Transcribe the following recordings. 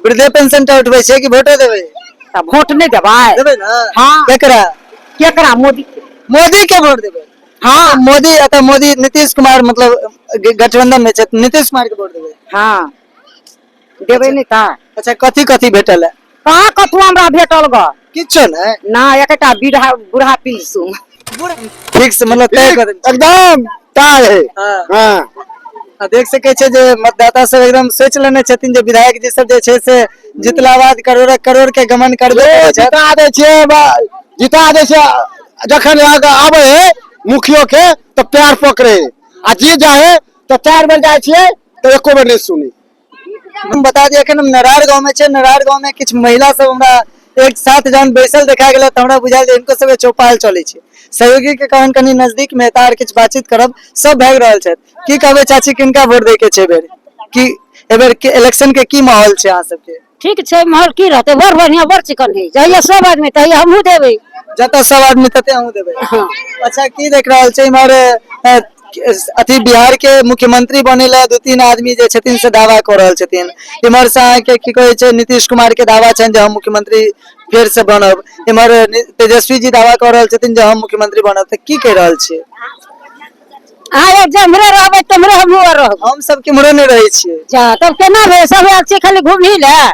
वृद्धे pension टा उठबै छियै कि वोटो देबै? तऽ वोट नहि देबै? देबै ने। हँ। केकरा? केकरा? मोदी के। मोदी के वोट देबै? हँ। मोदी एतऽ मोदी नीतीश कुमार मतलब गठबंधन में छै, नीतीश कुमार के वोट देबै? हँ, देबै नहि तऽ। अच्छा, कथी कथी भेटल है? कहाँ कथू हमरा भेटल ग। किछो नहि? ना, एकटा बूढ़ा बूढ़ा पिलसुम। फिक्स मतलब तय कर देने छै। एकदम तय है। हाँ। हाँ। आ देख सकै छियै जे मतदाता सब एकदम सोचि लेने छथिन जे विधायक जी सब जे छै से जितला बाद करोड़ करोड़ के गमन करबे करै छथि। जिता दै छियै, जिता दै छियै। जखन अहाँके आबै है मुखियो के तऽ पैर पकड़े आ जीत जाइ है तऽ चारि बेर जाइ छियै तऽ एको बेर नहि सुनी। हम बता दिअ, एखन हम नरार गाँव में छै। नरार गाँव में किछु महिला सब हमरा एक साथ जहन बैसल देखा गेलै तऽ हमरा बुझायल जे हिनको सबके चौपाल चलै छै। सहयोगी के कहन कनि नजदीक में हेता आर किछु बातचीत करब। सब भागि रहल छथि। की कहबै चाची, किनका वोट दै के छै एहिबेर? की एहिबेर के इलेक्शन के की माहौल छै अहाँ सबके? ठीक छै माहौल, की रहतै, बड़ बढ़िया, बड़ चिकन है। जहिया सब आदमी तहिया हमहूँ देबै। जतऽ सब आदमी तते अहूँ देबै। अच्छा, की देख रहल छै इम्हर? अथी बिहार के मुख्यमंत्री बने ला दू तीन आदमी जे छथिन से दावा कऽ रहल छथिन। इम्हर से अहाँके की कहै छै, नीतीश कुमार के दावा छनि जे हम मुख्यमंत्री फेर से बनब। इम्हर तेजस्वी जी दावा कऽ रहल छथिन जे हम मुख्यमंत्री बनब। तऽ की कहि रहल छियै? अहाँ जेम्हरे रहबै तेम्हरे हमहूँ आर रहबै। हम सब केम्हरो नहि रहै छियै। जा, तब केना भेल? सब आयल छियै खाली घुमही लए।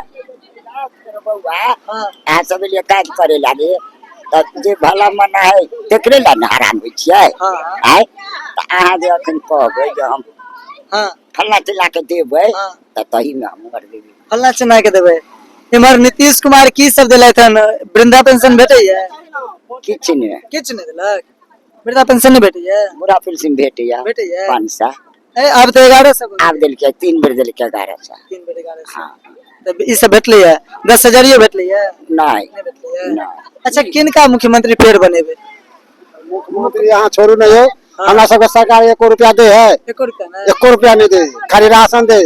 बौआ, अहाँ सब एलियै काज करे लागे तऽ जे भला मना है तेकरे लए ने हरान होइ छियै। आँय, तऽ अहाँ जे अखन कहबै जे हम फल्ला चिल्ला के देबै तऽ तहीमे हम कर देबै। फल्ला चिल्ला के देबै। इम्हर नीतीश कुमार की सब देलथि हन? वृद्धा पेंशन भेटैया? किछु नहि। किछु नहि देलक? वृद्धा पेंशन नहि भेटैया? बुढ़ा पेंशन भेटैया। भेटैया? 500। ए, आब तऽ 1100। आब देलकै, तीन बेर देलकै 1100। तीन बेर 1100। हँ। तऽ ई सब भेटलैया? 10 हजारियो भेटलैया? नहि। नहि भेटलैया? नहि। अच्छा, किनका मुख्यमंत्री फेर बनेबै? मुख्यमंत्री अहाँ छोड़ू नहीं हो, हमरा सबके सरकार एको रुपया दे है? एको रुपया नहि? एको रुपया नहीं दे, खाली राशन दे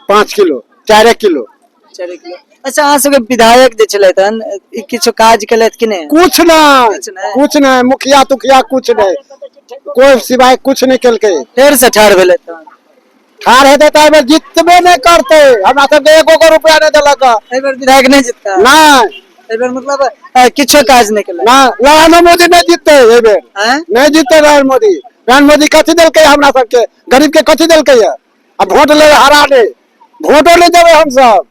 5 किलो, 4 किलो। 4 किलो। अच्छा, अहाँ सबके विधायक जे छलथि हन, ई किछु काज केलथि कि नहि? कुछ नहीं। कुछ नहीं? कुछ नहीं, मुखिया तुखिया कुछ नहीं, कोई सिवाय कुछ नहीं केलकै। फेर से ठाढ़ भेलथि हन। ठाढ़ हेतै तऽ एहिबेर जीतबे नहि करतै। हमरा सबके एको गो रुपया नहि देलक। एहि बेर विधायक नहि जीतता? नहि। एहि बेर मतलब किछो काज नहि केलक? नहि, नरेंद्र मोदी नहि जीततै एहिबेर। आँय? नहि जीततै नरेंद्र मोदी। नरेंद्र मोदी कथी देलकै हमरा सबके? गरीब के कथी देलकै? आ वोट ले हरा दे, वोटो नहि देबै हमसब।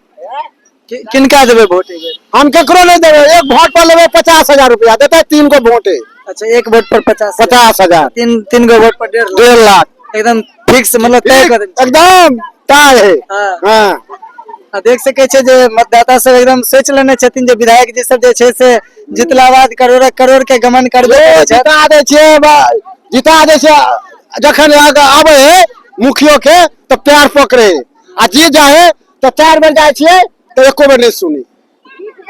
किनका देबै वोट एहि बेर? हम केकरो नहि देबै। एक वोट पर लेबै 50,000 रुपया देतै, तीन गो वोट। अच्छा, एक वोट पर 50? 50,000। तीन तीन गो वोट पर 1.5 लाख। 1.5 लाख। एकदम फिक्स मतलब तय कर देने छै। एकदम तय है। हाँ। आ देख सकै छियै जे मतदाता सब एकदम सोचि लेने छथिन जे विधायक जी सब जे छै से जितला बाद करोड़ करोड़ के गमन करबे करै छथि। जिता दै छियै, जिता दै छियै। जखन अहाँके आबै है मुखियो के तऽ पैर पकड़े आ जीत जाइ है तऽ चारि बेर जाइ छियै तऽ एको बेर नहि सुनी।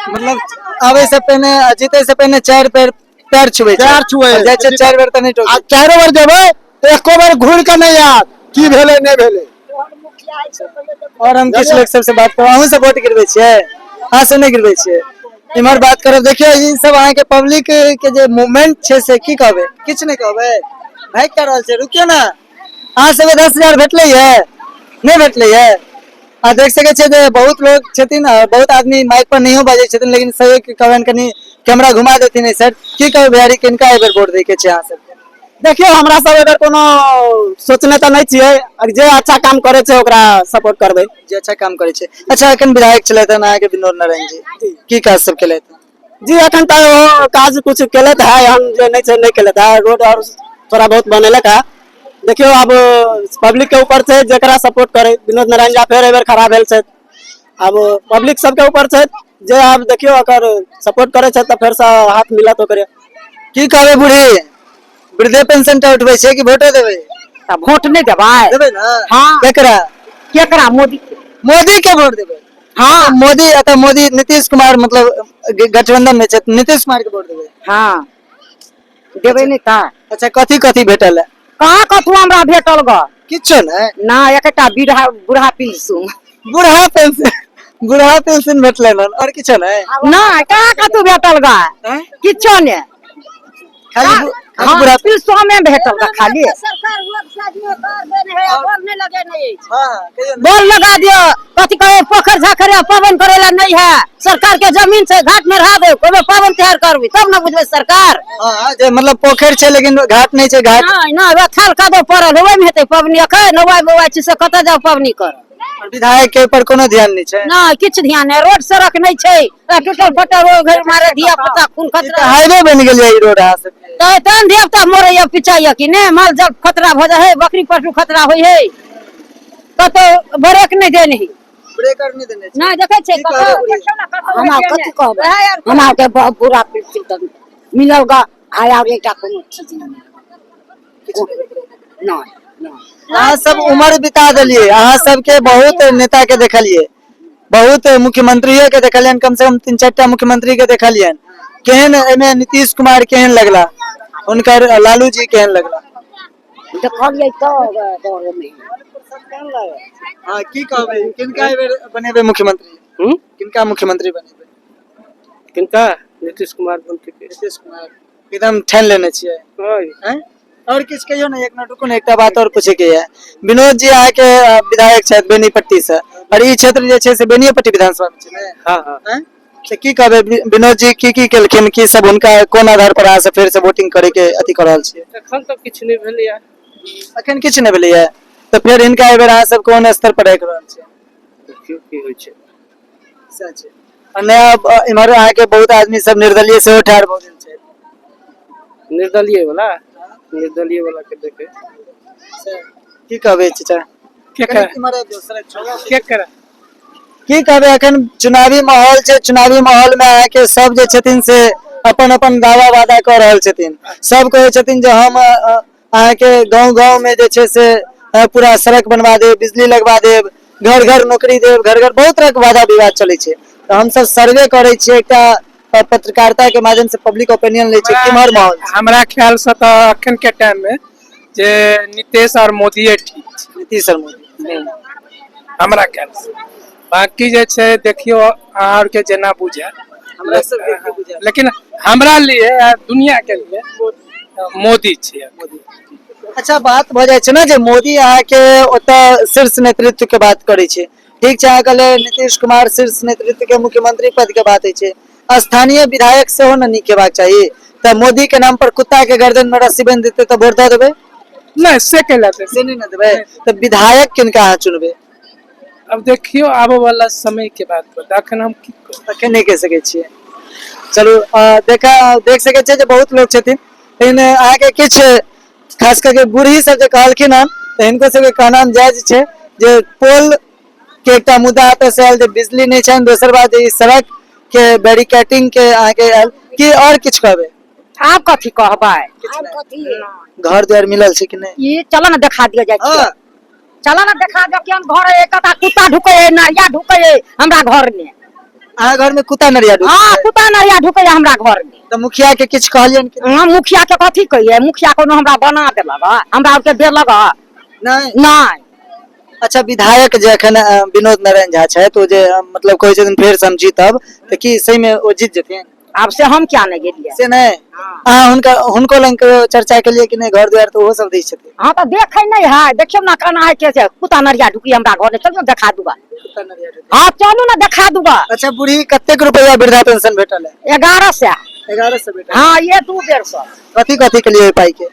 मतलब आबै से पहिने आ जीते से पहिने चारि बेर पैर छुबै छै। पैर छुबै। आ जाइ छै चारि बेर तऽ नहि आ टोकै। चारो बेर जेबै तऽ एको बेर घुरि कऽ नहि आयत, की भेलै नहि भेलै। और हम किछु लोग सबसे बात करब। अहूँ सब वोट गिरबै छियै? अहाँ सब नहि गिरबै छियै? इम्हर बात करब। देखियौ, ई सब अहाँके पब्लिक के जे मूवमेंट छै से की कहबै? किछु नहि कहबै? भागि कऽ रहल छै। रुकियौ ने। अहाँ सबके 10,000 भेटलै ये? नहि भेटलै ये? आ देख सकै छियै जे बहुत लोग छथिन आ बहुत आदमी माइक पर नहियो बाजै छथिन, लेकिन सहयोग के कहबनि कनि कैमरा घुमा देथिन। सर, की कहबै भैयारी, किनका एहि बेर वोट दै के छै अहाँ सबके? देखियौ, हमरा सब एकर कोनो सोचने तऽ नहि छियै। जे अच्छा काम करै छै ओकरा सपोर्ट करबै। जे अच्छा काम करै छै। अच्छा, एखन विधायक छलथि हन अहाँके विनोद नारायण जी, की काज सब केलथि? जी, एखन तऽ ओ काज कुछ केलथि है, हम जे नहि छै नहि केलथि है। रोड और थोड़ा बहुत बनेलक है। देखियौ, आब पब्लिक के ऊपर छै जेकरा सपोर्ट करे। विनोद नारायण झा फेर एहि बेर खड़ा भेल छथि। आब पब्लिक सबके ऊपर छै जे आब देखियौ, अगर सपोर्ट करै छै तऽ फेरसँ हाथ मिलत ओकरे। की कहबै बूढ़ी, वृद्धे पेंशन टा उठबै छियै कि वोटो देबै? तऽ वोट नहि देबै? देबै ने। हँ। केकरा? केकरा? मोदी के। मोदी के वोट देबै? हँ। मोदी एतऽ मोदी नीतीश कुमार मतलब गठबंधन में छै, नीतीश कुमार के वोट देबै? हँ, देबै नहि तऽ। अच्छा, कथी कथी भेटल है? कहाँ कथू हमरा भेटल ग। किछो नहि? ना, एकटा बूढ़ा बूढ़ा पिलसुम। बूढ़ा पेंशन, बूढ़ा पेंशन भेटलै हन, और किछो नहि? नहि, कहाँ कथू भेटल ग। हैं? किछो नहि। खाली खाली बुढ़ा पिलसोमे भेटल ग खाली। हाँ, कहियौ ने। बोल लगा दियो, कथी कहे, पोखर झाखर या पवन करे ला नहीं है। सरकार के जमीन से घाट में रहा दे, कोई पवन तिहार करबी तब ना बुझबे सरकार। हाँ, जे मतलब पोखरि छै लेकिन घाट नहि छै। घाट नहीं नहीं, वह थाल कादो पड़ल है, ओहिमे हेतै पबनी? अखन नौवाइ बौआइ छी से कतऽ जाउ पबनी कर? विधायक के पर कोनो ध्यान नहि छै? नहीं, किछु ध्यान नहि। रोड सड़क नहि छै, टूटल फटल ओ घर मारे धिया पुता खून ई तऽ खतरा। हाईवे बनि गेल ई रोड अहाँ सबके। तऽ तहन धिया पुता मरैया पिचाइया कि नहि? माल जाल खतरा भऽ जाइ है, बकरी पशु खतरा होइ है। कतौ ब्रेक नहि देने है। ब्रेकर नहि देने छै? नहि देखै छै। की कहबै बुढ़ी? हमरा कथी कहबै, हमरा आरके बहुत बुढ़ा पिलसुम तऽ मिलल ग, आ आर एकटा कोनो चीज नहि। नहि नहि। अहाँ सब उम्र बिता देलियै, अहाँ सबके बहुत नेता के देखलियै, बहुत मुख्यमंत्रियो के देखलियनि, कम से कम तीन चारि टा मुख्यमंत्री के देखलियनि। केहन एहिमे नीतीश कुमार केहन लगला, हुनकर लालू जी केहन लगला? देखलियै तऽ घरमे। हाँ, की कहबै, किनका एहि बेर बनेबै मुख्यमंत्री? हम्म? किनका मुख्यमंत्री बनेबै? किनका? नीतीश कुमार बनतै। नीतीश कुमार एकदम ठानि लेने छियै? हैं? और किछु कहियौ ने। एक मिनट रुकू ने, एकटा बात और पूछे के ये। विनोद जी अहाँके विधायक छथि बेनीपट्टी से, और ई क्षेत्र जे छै से बेनिएपट्टी विधानसभा मे छै ने? हाँ हाँ। हैं? तऽ की कहबै, विनोद जी की की केलखिन, की सब हुनका, कोन आधार पर अहाँ सब फेर से वोटिंग करे के अथी कऽ रहल छियै? एखन तऽ किछु नहि भेलैया। अखन किछु नहि भेलैया, तऽ फेर हिनका एहि बेर अहाँ सब कोन स्तर पर राखि रहल छियै? देखियौ की होइ छै। सएह छै। आ नया इम्हर अहाँके बहुत आदमी सब निर्दलीय सेहो ठाढ़ भऽ गेल छै। निर्दलीय वाला, निर्दलीय वाला के देखे। की कहबै चाचा? के कनि इम्हर आबि जाउ, सड़क छोड़ू। के करे? की कहबै, अखन चुनावी माहौल छै। चुनावी माहौल में अहाँके सब जे छथिन से अपन अपन दावा वादा कऽ रहल छथिन। सब कहै छथिन जे हम अहाँके गाँव गाँव में जे छै से पूरा सड़क बनवा देब, बिजली लगवा देब, घर घर नौकरी देब, घर घर, बहुत तरहके वादा विवाद चलै छै। तऽ हमसब सर्वे करै छियै, एकटा पत्रकारिता के माध्यम से पब्लिक ओपिनियन लै छियै, केम्हर माहौल छै? हमरा ख्याल से तऽ अखन के टाइम में जे नीतीश और मोदीए ठीक छै। नीतीश और मोदी? हमरा ख्याल से। बाकी जे छै देखियौ, अहाँ आरके जेना बुझाय। हमरा सबके की बुझाय? लेकिन हमरा लिए आ दुनिया के लिए मोदी छै। अच्छा, बात भऽ जाइ छै ने जे मोदी अहाँके ओतऽ शीर्ष नेतृत्व के बात करै छै। ठीक छै, अहाँके लेल नीतीश कुमार शीर्ष नेतृत्व के मुख्यमंत्री पद के बात होइ छै, स्थानीय विधायक सेहो ने नीक हेबाक चाही। तऽ मोदी के नाम पर कुत्ता के गर्दन में रस्सी बान्हि देतै तऽ वोट दऽ देबै? नहि, से कैला देबै? से नहि ने देबै। तऽ विधायक किनका अहाँ चुनबै? अब देखियौ, आबऽ वाला समय के बात बता, अखन हम की कहू? अखन नहि कहि सकै छियै। चलू, देखा देख सकै छियै जे बहुत लोक छथिन, लेकिन अहाँके किछु खास करके बूढ़ी सब जे कहलखिन हन, तऽ हिनको सबके कहना जायज छै जे पोल के एकटा मुद्दा एतऽ से आयल जे बिजली नहि छनि, दोसर बात जे ई सड़क के बैरिकेडिंग के अहाँके आयल। की और किछु कहबै? आब कथी कहबै? घर दुआरि मिलल छै कि नहि? ई चलो ने देखा दिअ जाइ छियै। हाँ। चलो ने देखा दिअ केहन घर है। एकटा कुत्ता ढुकै है, नरिया ढुकै है हमरा घर में। अहाँ घर में कुत्ता नरिया ढुकै हाँ। छै? कुत्ता नरिया ढुकै है हमरा घर में। तऽ मुखिया के किछु कहलियनि कि हम मुखिया के कथी कहिए? मुखिया कोनो हमरा बना देलक हँ? हमरा आरके देलक हँ? नहि? नहि। अच्छा, विधायक जे एखन विनोद नारायण झा छथि, ओ जे मतलब कहै छथिन फेर से हम जीतब, तऽ की सही में ओ जीत जेथिन? आब से हम क्या नहि गेलियै। से नहि, अहाँ हुनका हुनको लग कहियो चर्चा केलियै कि नहि? घर दुआरि तऽ ओहो सब दै छथिन। हाँ, तऽ देखै नहि है। देखियौ ने केना है के छै, कुत्ता नरिया ढुकी हमरा घर में। चलू ने देखा दूगा। हाँ, चलू ने देखा दूगा। अच्छा बूढ़ी, कतेक रुपया वृद्धा पेंशन भेटल है? 1100। 1100 भेटल? हाँ, ये दू बेर सौ। कथी कथी के लिए ओहि पाई के?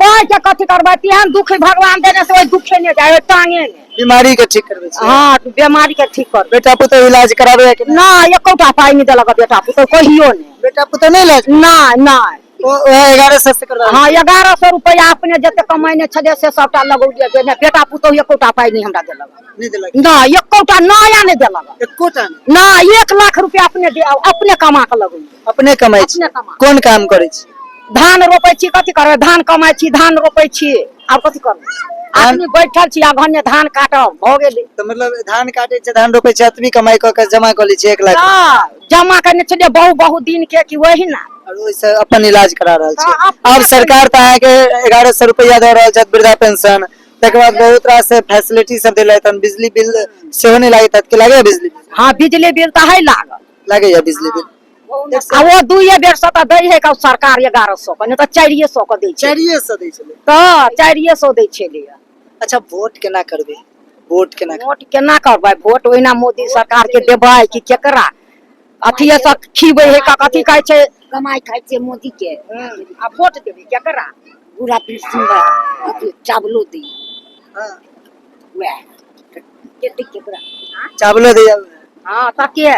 पाइ के कथी करबै? तेहन दुख भगवान देने से ओहि दुखे नहि जाय, ओहि टांगे ने। बीमारी के ठीक करबै छियै? हाँ, बीमारी के ठीक करबै। बेटा पुतोह इलाज कराबै कि नहि? नहि, एकोटा पाइ नहि देलक बेटा पुतोह कहियो नहि। बेटा पुतोह नहि इलाज? नहि नहि। ओ ओएह 1100 से करबा? हाँ, 1100 रुपया अपने जते कमाइने छलियै से सबटा लगौलियै। जे बेटा पुतोह एकोटा पाइ नहि हमरा देलक। नहि देलक? नहि, एकोटा नया नहि देलक। एकोटा नहि? नहि, 1 लाख रुपया अपने अपने कमा के लगौलियै। अपने कमाइ छी? अपने कमा। कोन काम करै छी? धान रोपै छी। कथी करबै? धान कमाइ छी, धान रोपै छी। आब कथी करबै? आदमी बैठल छी आ घरमे धान काटब भऽ गेलै। तऽ मतलब धान काटै छै, धान रोपै छै, एतबी कमाइ कऽ के जमा कऽ लै छै 1 लाख? हँ, जमा करने छलियै बहुत बहुत दिन के कि वही ना। और ओहिसँ अपन इलाज करा रहल छी? हँ, अपने। आब सरकार तऽ अहाँके 1100 रुपैआ दऽ रहल छथि वृद्धा पेंशन, तकर बाद बहुत रास फैसिलिटी सब देलथि हन, बिजली बिल सेहो नहि लागैत हैत कि लागैया बिजली बिल? हँ, बिजली बिल तऽ है लागल। लागैया बिजली बिल? आ ओ दुइये बेर से तऽ दै है का सरकार 1100 के, नहि तऽ 400 के दै छै। 400 दै छलै। तऽ 400 दै छलै। अच्छा, वोट केना करबै? वोट केना करबै? वोट केना करबै? वोट ओहिना मोदी सरकार के देबै कि केकरा? अथिये से खीबै है का, कथी कहै छै? कमाइ खाइ छियै मोदी के। आ वोट देबै केकरा? बूढ़ा पेंशन अथी चावलो दै। वएह देतै केकरा? चावलो दैया। हँ, तऽ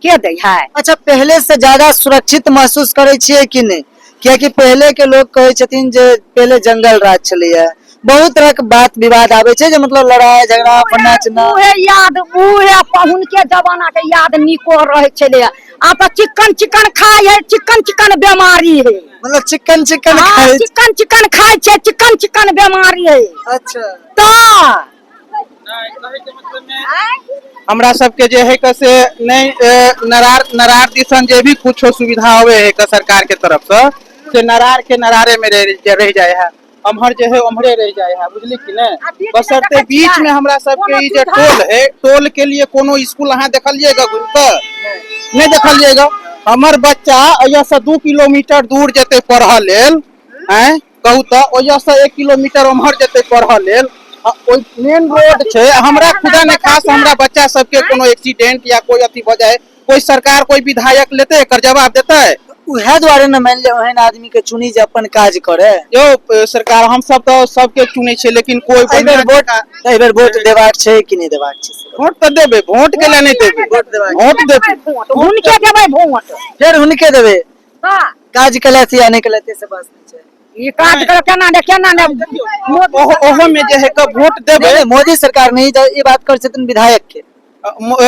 के दै है? अच्छा, पहले से ज्यादा सुरक्षित महसूस करै छियै कि नहि? कियाकि पहले के लोग कहै छथिन जे पहले जंगल राज छलैया, बहुत तरह के बात विवाद आबै छै जे मतलब लड़ाई झगड़ा फन्ना चिन्ना। उहे याद, उहे हुनके जमाना के याद निको रहै छलै। आब तऽ चिकन चिकन खाइ है, चिकन चिकन बेमारी है। मतलब चिकन चिकन हाँ, खाइ? चिकन चिकन खाइ छै, चिकन चिकन बेमारी है। अच्छा। तऽ हमरा सबके जे है से नहीं नरार नरार दिसन जे भी कुछो सुविधा होवे है सरकार के तरफ से, से नरार के नरारे में रह जाए है, अम्हर जे है उम्हरे रह जाए है, बुझली कि नहीं? बशर्ते बीच में हमरा सबके ई जे टोल है, टोल के लिए कोनो स्कूल अहाँ देखलिएगा घुरि कऽ? नहीं देखलिएगा। हमर बच्चा एहिया से 2 किलोमीटर दूर जेतै पढ़ऽ लेल, आँय कहू तऽ ओहिया से 1 किलोमीटर उम्हर जेतै पढ़ऽ लेल, ओहि मेन रोड छै। हमरा खुदा ने खास हमरा बच्चा सबके कोनो एक्सीडेंट या कोई अथी भऽ जाए, कोई सरकार कोई विधायक लेतै, एकर जवाब देतै? उएह दुआरे ने मानि लिअ ओहन आदमी के चुनी जे अपन काज करे। यौ सरकार, हम सब तऽ सबके चुनै छियै, लेकिन कोई एहि बेर वोट, एहि बेर वोट देबाक छै कि नहि देबाक छै? वोट तऽ देबै, वोट के लिए नहि देबै? वोट देबाक। वोट देबै। हुनके देबै वोट। फेर हुनके देबै? तऽ काज केलथि या नहि केलथि से बात नहि छै। ई काज कर केना ने केना ने ओहो में जे है के वोट देबै। नहीं, मोदी सरकार नहीं, ई बात करै छथिन विधायक के।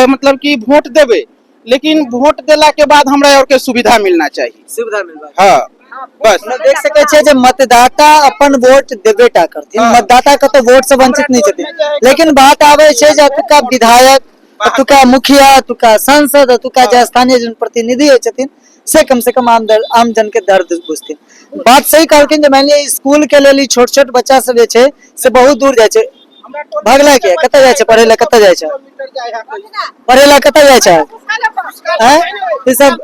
मतलब कि वोट देबै, लेकिन वोट देला के बाद हमरा और के सुविधा मिलना चाहिए। सुविधा मिलबाक। हाँ, बस। देख सकै छियै जे मतदाता अपन वोट देबे टा करथिन। हाँ। मतदाता कतौ वोट से वंचित नहि छथिन, लेकिन बात आबै छै जे एतुका विधायक, एतुका मुखिया, एतुका सांसद, एतुका जे स्थानीय जनप्रतिनिधि होइ छथिन से कम से कम आम आम जन के दर्द बुझथिन। बात सही कहलखिन जे मानि लिअ स्कूल के लेल ई छोट छोट बच्चा सब जे छै से बहुत दूर जाइ छै। भगला के कतऽ जाइ छै पढ़ै लए? कतऽ जाइ छै पढ़ै लए? कतऽ जाइ छै? आँय? ई सब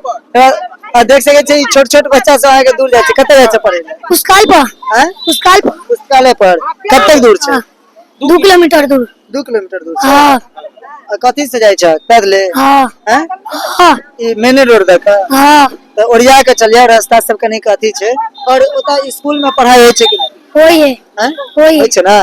देख सकै छी, छोट छोट बच्चा सब अहाँके दूर जाइ छै। कतऽ जाइ छै पढ़ै लए? पुस्तकालय पर। आँय? पुस्तकालय पर। पुस्तकालय पर कतेक दूर छै? 2 किलोमीटर दूर। 2 किलोमीटर दूर छै? हाँ। आ कथी से जाइ छै? पैदले? हाँ। आँय? हाँ। ई मेने रोड दऽ कऽ? हाँ। तऽ ओरिया के चलिए, रास्ता सब कनिक अथी छै। और ओतऽ स्कूल में पढ़ाई होइ छै कि नहि? होइ है। आँय? होइ। होइ छै ने?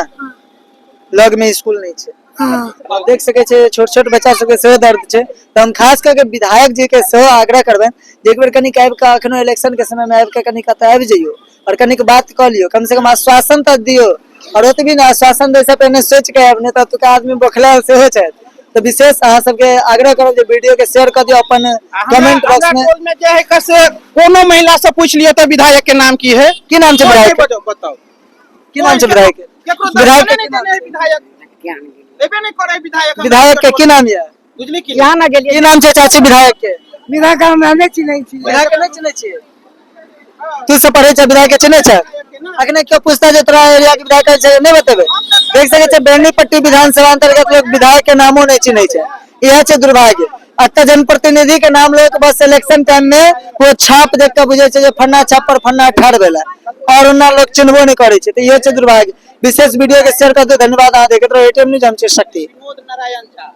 लग में स्कूल नहि छै। हाँ। आब देख सकै छै छोट छोट बच्चा सबके सेहो दर्द छै। तऽ हम खास कऽ के विधायक जी के सेहो आग्रह करबनि जे एक बेर कनिक आबि कऽ, एखनो इलेक्शन के समय में आबि कऽ कनिक एतऽ आबि जइयौ और कनिक बात कऽ लियौ, कम से कम आश्वासन तऽ दियौ। और ओतबी ने, आश्वासन दै से पहिने सोचि कऽ आयब, नहि तऽ एतुका आदमी बौखलायल सेहो छथि। तऽ विशेष अहाँ सबके आग्रह करब जे वीडियो के शेयर कऽ दियौ अपन कमेंट बॉक्स में। टोल में जे है से कोनो महिला से पूछ लियौ तऽ विधायक के नाम की है? की नाम छै विधायक के? बताउ। की नाम छै विधायक के? केकरो विधायक के दर्शने की नाम नहि छै? विधायक एबे नहि करै विधायक। विधायक के की नाम यऽ? बुझली कि यहाँ ना गेलियै। की नाम छै चाची विधायक के? विधायक हम नहि चिन्है छी। विधायक के नहि चिन्है छियै? तू सब पढ़ै छै, विधायक के चिन्है छै? अखने क्यों पूछता जे तोरा एरिया के विधायक छै, नहि बतेबै। देख सकै छै बेनीपट्टी विधानसभा अंतर्गत लोग विधायक के नामो नहि चिन्है छै। इएह छै दुर्भाग्य। एतऽ जनप्रतिनिधि के नाम लोग बस इलेक्शन टाइम में वो छाप देख के बुझै छै जे फन्ना छाप पर फन्ना ठाढ़ भेलै, और ओना लोग चिन्हबो नहि करै छै। तऽ इहो छै दुर्भाग्य। विशेष वीडियो के शेयर कर दियौ। धन्यवाद। अहाँ देखैत रहू एटीएम न्यूज, हम छी शक्ति। विनोद नारायण झा।